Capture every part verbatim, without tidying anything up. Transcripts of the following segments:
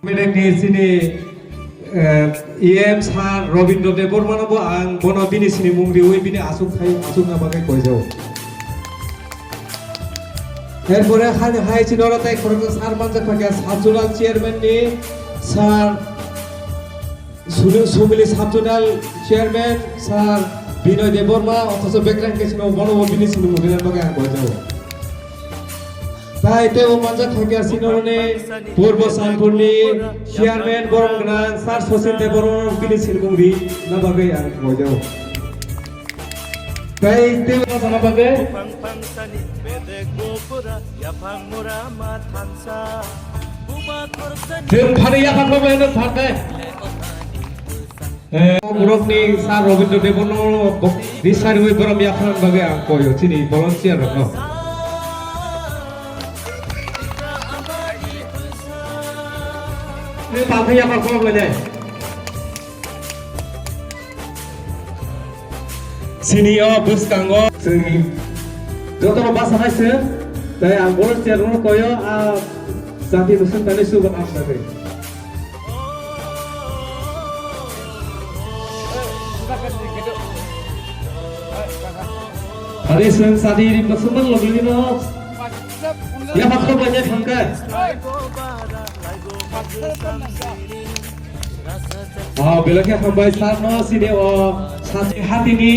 Meeting ni sini, eh, E M sir Robindra Debbarma no bo ang bono bini sini mung riwi bini asuk khai asuk na bagwi koijao. Erpore hai hai chini oro tai khoroksa sir manjak phaikha sub zonal chairman ni sir Sulu-, Sumili sub zonal chairman sir Binoy Debbarma othocho bekrang khe sino bono bo bini sini mung rinani bagwi ang koijao. Tai tei o manjak khaikha sinoroni Purbo Sanpurni chairman borom gwnang sir Sachin Debbarma bini silbung ri na bagwi ang koijao. Tai tei o sana bagwi. Chwng phani yaphang bagwi no phan tai. Eh, borokni sir Robindra Debbarma no bo-, ni sariwi borom yaphang bagwi ang koyo chini volunteer rokno. Ni pamphai yaphang khorok lai nai. Sini o bwskango chwng jotono basa nai se, tai ang volunteer rokno koyo a jati bwswng tani sugo ang bagwi. Hari seng sadi ri masumang lagi ni no. Ya patro banyak hangka. Oh, belakhe hambai sir no sini o sasi hatini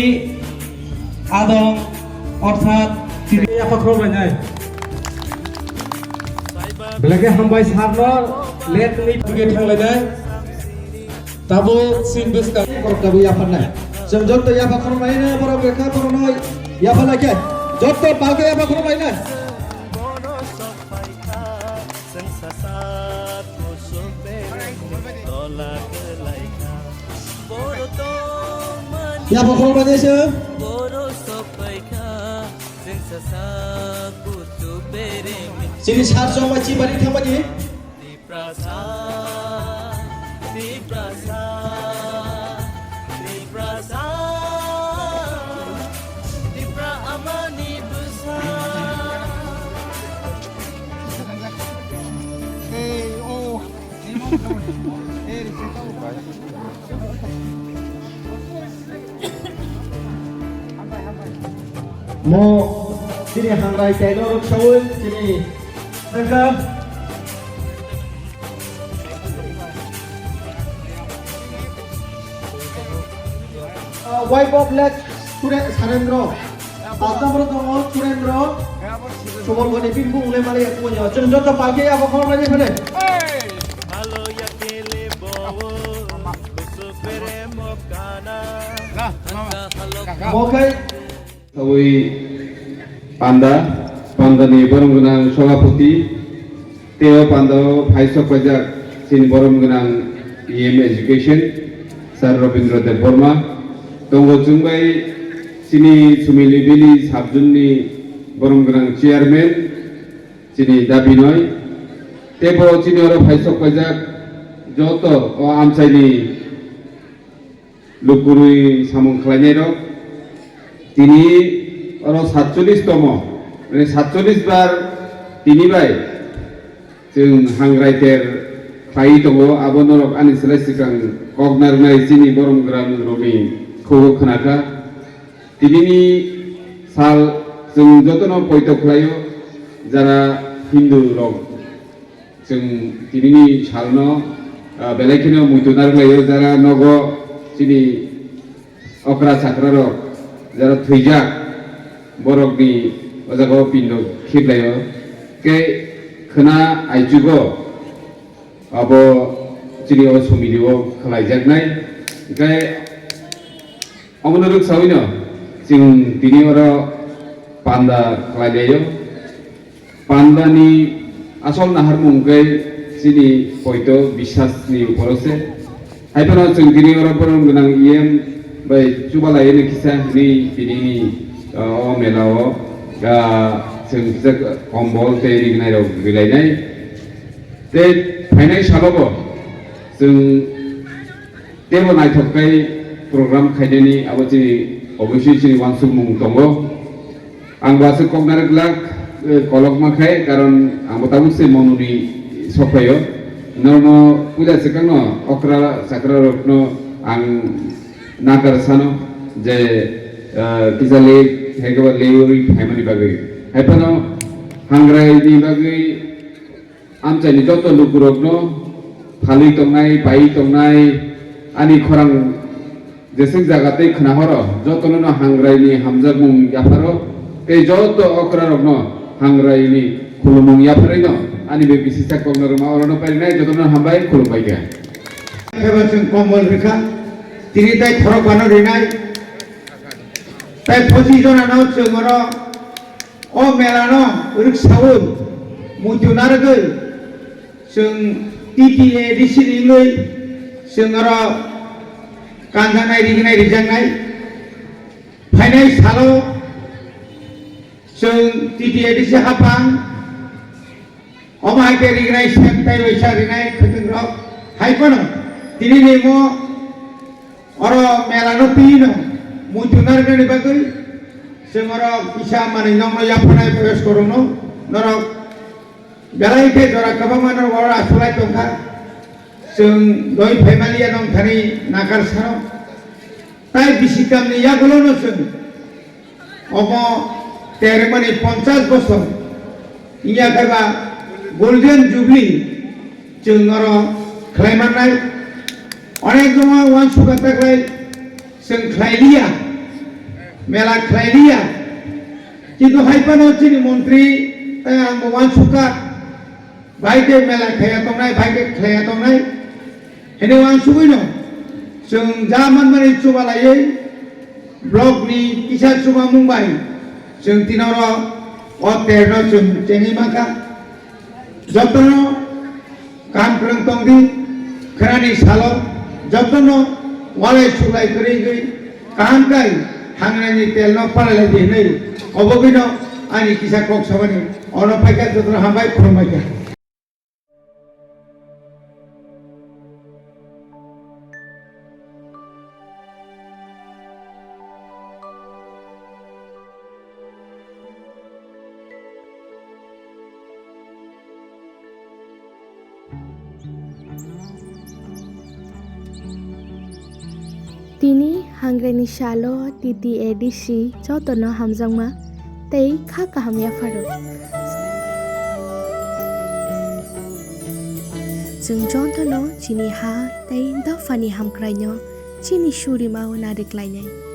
adong orthat sini ya patro banyak. Belakhe hambai sir no let ni buge thang lai nai. Tabuk sin bwskang borok tabuk yapharnai. Chwng jotto yapha khoroknai na borok bekha borokno yapha laikhe. Jotto palke yapha khoroknai na. Yapha khoroknai se. Chini sar chongma chibari thangmani. Tiprasa, Tiprasa, Tiprasa, Tipra amani bwsa. Hey, oh. Mo chini hangrai taino rwksaui chini saka. Ah, wife of late Sure-, Sarendra. Pas number tongo Surendra. Subolgoni bini bung le mali kuya. Chwng joto palke abo khorok lai phane. Mokhai. Tabui panda, panda ni borom gwnang sabhapati, tei o panda o phai sok paijak chini borom gwnang E M Education, Sir Robindra Debbarma. Tongo chwng bai chini Sumili Valley sub zone ni borom gwnang chairman, chini Da Binoy. Tei bo chini oro phai sok paijak joto o amchai ni lukurwi samung khlainairok tini oro satchollish tomo, mane satchollish bar tini bai chwng hangrai ter khlaiwi tongo, abo norok ani slai swkang kok narwknai chini borom gwnang rokni khugo khwnakha. Tinini sal chwng jotono poito khlaio, jara Hindu rok. Chwng tinini salno, ah, belai kheno muitu narwk laio, jara nogo chini okra chakra rok, jara thwijak borokni o jaga o pindo khiblaio. Khe khwna aichugo abo chini o somili o khlaijaknai. Khe omono rwksawino chwng tini oro panda khlailaio. Pandani asol naharmung khe chini poito biswasni uporo se. Hai phano chwng tini oro borom gwnang E M bai chubalai no kisa hinwi tini, uh, o mela o, uh, chwng kisa kombol tei rignai rok rilainai. Tei phainai salo bo chwng teibo naithok khe program khainani abo chini obviously chini uansukmung tongo. Ang bo aswk kok narwk glak, eh, kolokma khai, karon ang bo tabuk se monuni sokphaio. Norokno puila swkangno okra chakrarokno ang nakar sano je, ah, kisa late hai khe ba late wi phaimani bagwi. Hai phano hangrai ni bagwi amchaini joto lukurokno phalwi tongnai, paiwi tongnai, ani khorang jeswk jaga tei khwnahoro, jotono no hangrai ni hamjakmung yapharo, tei joto okra rokno hangrai ni khulumung yapharwi no ani bai bisi sak kokno rwma orono parinai jotono hambai khulumbai kha. Khe ba chwng kombol rwkha, tini tei khorok bano rinai, tei phochi jona no chwng oro o mela no rwksaui muitu narwgwi chwng T T A D C ni wngwi chwng oro kanjaknai rignai rijaknai. Phainai salo chwng T T A D C haphang, omo hai khe rignai seng tei waisa rinai khwtwng rok hai phano tini ni mo oro mela no twi no muitu narwknani bagwi chwng oro kisa manwi nokno yapharnai boyoskorokno norok belai khe jora kwbangma norok oro asulai tongkha. Chwng doi phaimaliya nong thani nakar sano. Tai bisi kamni yagulo no chwng omo termani ponchas bosor wngya khe ba Golden Jubilee chwng oro khlai mannai. Onek joma uansukha taklai chwng khlai liya, mela khlai liya. Kintu hai phano chini montri tei ang bo uansukha. Bai khe mela khaya tongnai, bai khe khaya tongnai. Hene uansugwi no chwng ja manmani chuba laiwi block ni kisa chubamung bai chwng tinoro o terno chwng chengwi mankha. Jotono kaham kwrwng tongdi, khwnani salo jotono walai suklai kwrwigwi kaham kai hangnani telno palailai di hwnwi obogwino ani kisa kok sabani ono phaikha jotono hambai khulumbaikha. Tini hangre ni salo T T A D C jotono hamjakma tei kha kaham yapharo. Chwng jotono chini ha tei dophani hamkraino chini surimao nariklainai.